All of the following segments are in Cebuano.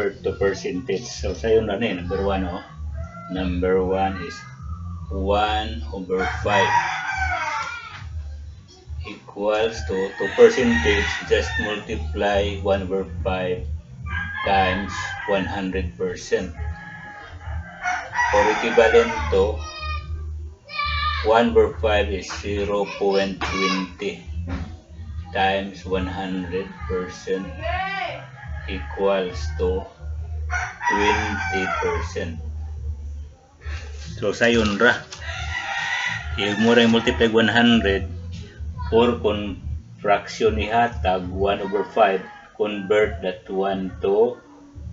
Convert to percentage. So sayon na ni number 1, oh. Number 1 is 1 over 5 equals to percentage, just multiply 1 over 5 times 100% or equivalent to 1 over 5 is 0.20 times 100% equals to 20%. So sayon ra. Imo ra multiply 100 or kung fraction ihatag 1 over 5, convert that 1 to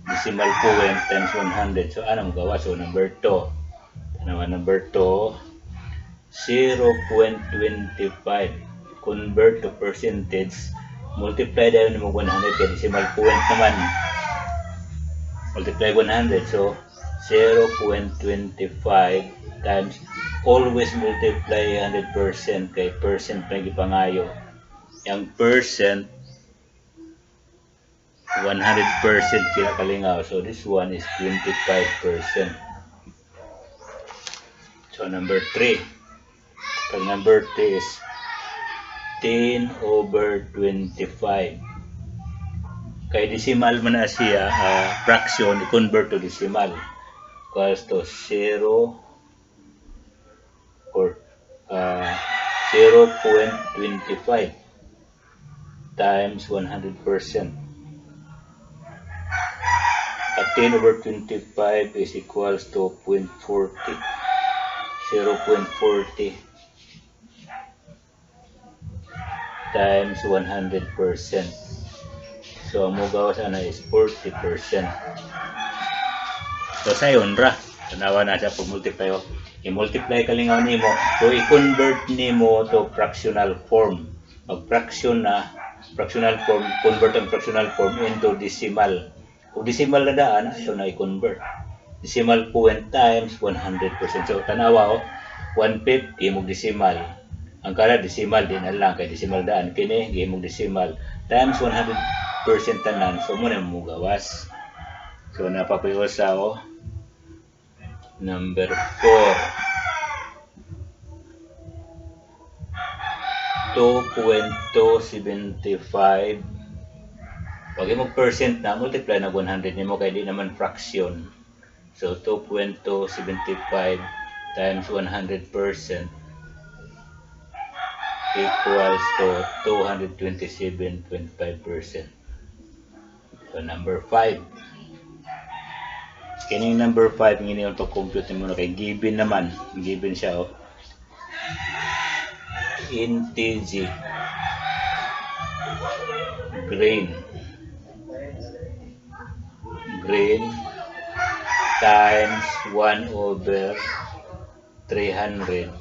decimal point times 100. So ano magawa? So number 2. Tanawa number 2, 0.25, convert to percentage, multiply dayon mo 100 kay decimal point naman, multiply 100. So 0.25 times, always multiply 100% kay percent pa gipangayo. Yang percent, 100% sila kalingaw. So this one is 25%. So number 3. Pag number 3 is 10 over 25. Kay decimal man na siya, fraction, i-convert to decimal. Equals to 0 or 0.25 times 100%. At 10 over 25 is equals to 0.40. 0.40 times 100%. So, ang mugawas ana is 40%. So, sayon ra. Tanawa na siya pag multiply. Oh. I-multiply kalingaw nimo. So, i-convert nimo to fractional form. Pag fraction na, fractional form, convert ang fractional form into decimal. Kung decimal na daan, ito na i-convert. Decimal point times 100%. So, tanawa, oh, 1/5, gihimong decimal. Ang kada decimal, di na lang, kay decimal daan. Kini, gihimong decimal. Times 100% tanan. So, mao na mugawas. So, naa pa poy usa, oh. Number 4. 2.275. Pag imong percent na, multiply na 100 nimo kay di naman fraction. So 2.275 times 100% equals to 227.5%. So number 5. Kining number 5 ngini yung pag-compute nimo na kay given naman, given siya, oh. NTG grain grain times 1 over 300,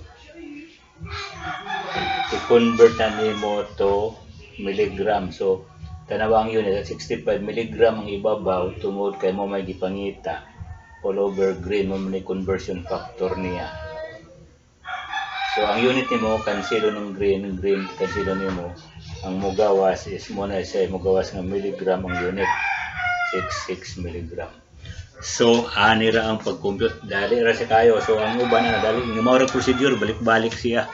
i-convert na nimo to milligram. So tanawa ang unit at 65 milligram ang ibabaw tungod kay mao may gipangita, all over grain, mao man conversion factor niya. So ang unit nimo, kanselo ng grain, grain kanselo nimo, ang mugawas is mao na siya mugawas nga milligram ang unit, 66 milligram. So ani ra ang pag-compute, dali ra siya kayo. So ang uban na dali nga mao ra procedure, balik-balik siya.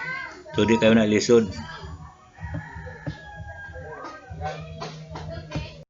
So di kayo na lisod.